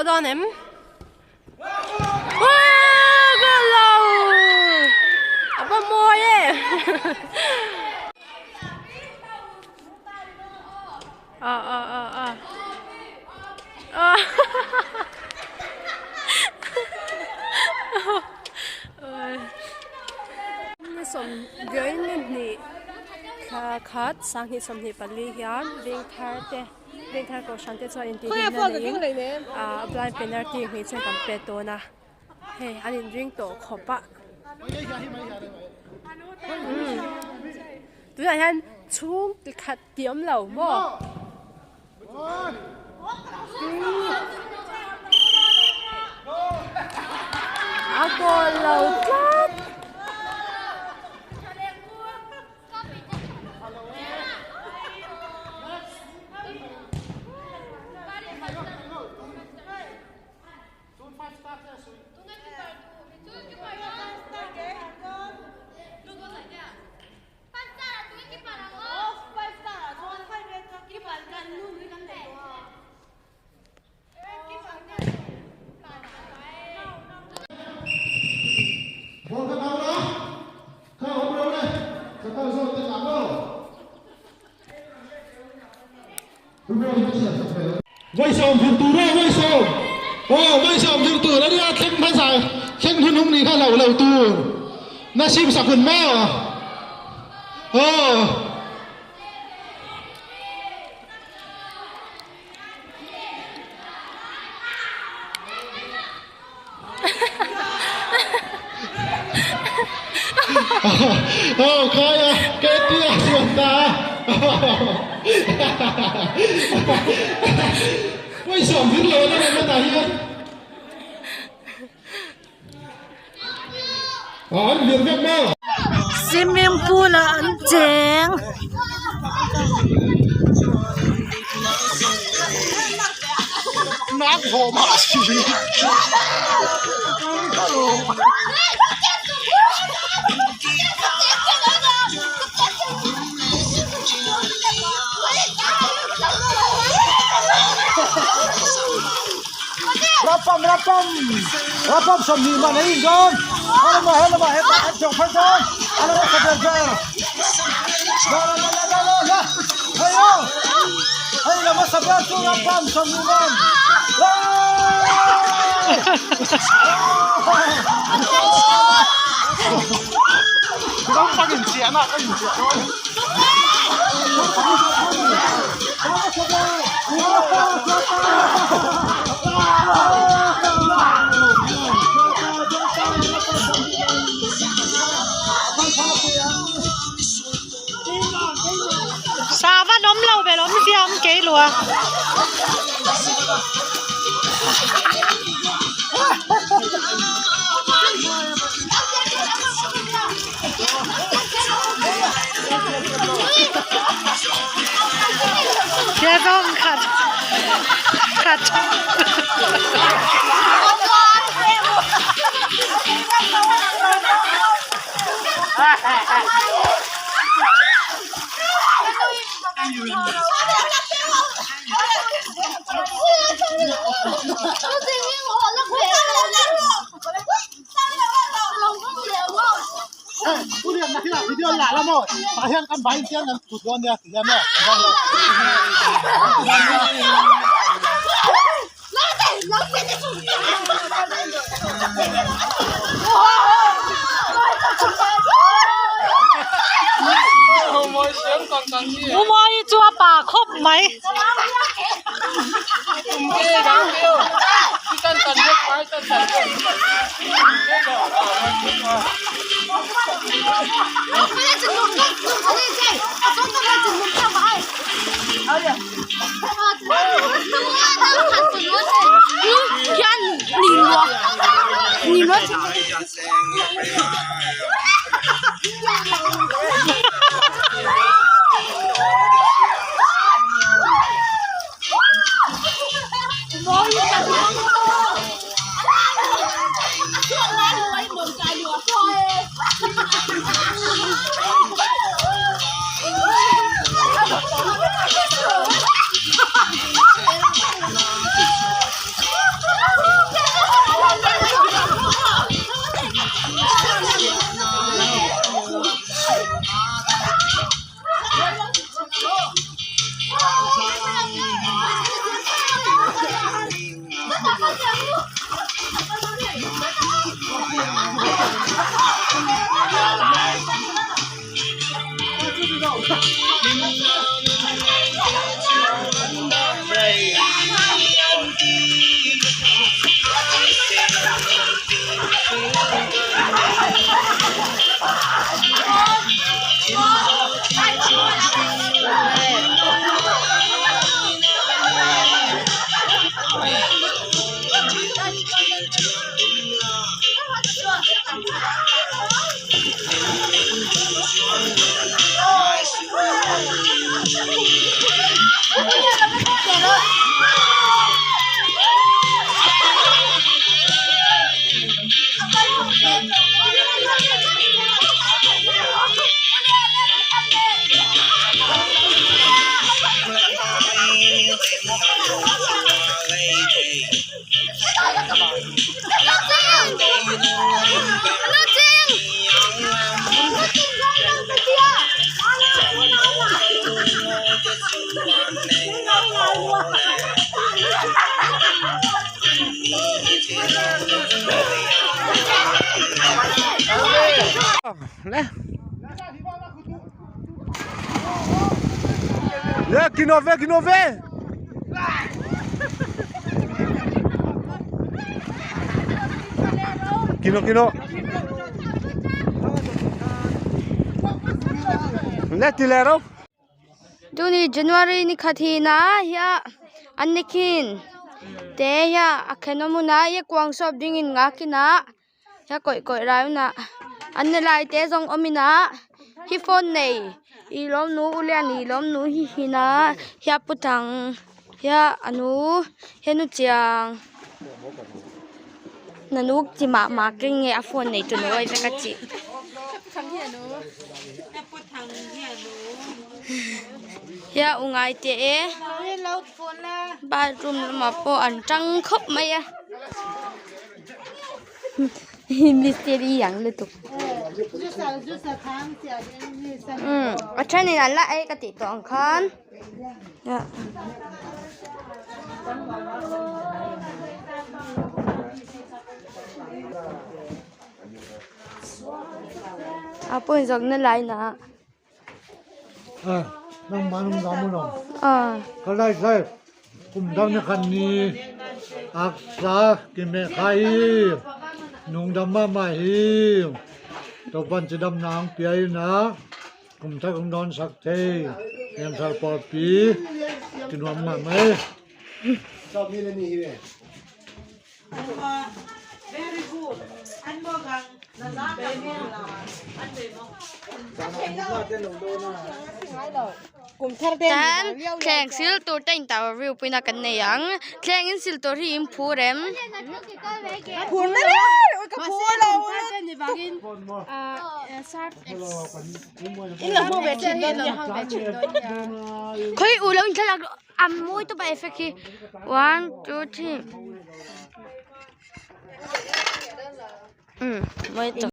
chhuak dawn em? Aww goal lo! A va mawi e! A a a a a Ni sawm ni hnih thla khat 2024 hian Vengthar te Vengthar Kohhran te chuan intihhlimna neiin ah blind penalty hmeichhia kan pet dawn a hei an inring tawh khawp a tunah hian chhung ti khat tih awm lo maw. A goal lo tlat. Vawisawm vir tur aw vawisawm aw vawisawm vir tur a nia thleng hmasa thleng hnuhnung nih kha hlauh lo tur nasib sak hun maw aw. Aw khai a Katie a chuan ta pawisa awm vir lo a la tah hian an vir vek maw. Swimming pool ah an cheng. Rapam rapam rapam 20 man a in dawn helama helama hetah an chawk phei dawn a lo tha ber ber la la la la la la hei aw hei la hmasa ber chu rapam 20 man naupang inchiahna ka inchiah dawn. Sava an awm lo vel awm zia awm kei lua. Thil zawng khat khat Umawi chu a pa khawp mai. Le kinove kinove. Kino kino. Le tilero. Tuni January ni khat hi na hiya an ni khin te hiya a khenawm hunah hiya kuang sawp ding in nga kinah hiya kawih kawih rai hunah an ni lai te zawng awm inah hi phone nei ih lawm nu u lian ih lawm nu hi hina hiya pu thang hiya anu hiya nu chiang nanu chi mah mah keng nge a phone nei tu nu a vek a chih. Hiya u ngai teh e bathroom lamah pawh an tang khawp mai a mistiri ang lutuk umm a thenin an la ei ka tih tawh ang khan. A pawhin zawkna lai na. Ka lai zai kum dang ni khan ni ak sa ki me khai nung dam ma ma hi to ban chi dam nang piai na kum thar kum don sak thei em thar por pi ki nuam ma mai. Tan thleng sil tur te interview puina kan nei ang thleng in sil tur hi in phur em. Khawi u lo in thlalak a mawi tawp a effect hi 1 2 3 umm mawi tawp.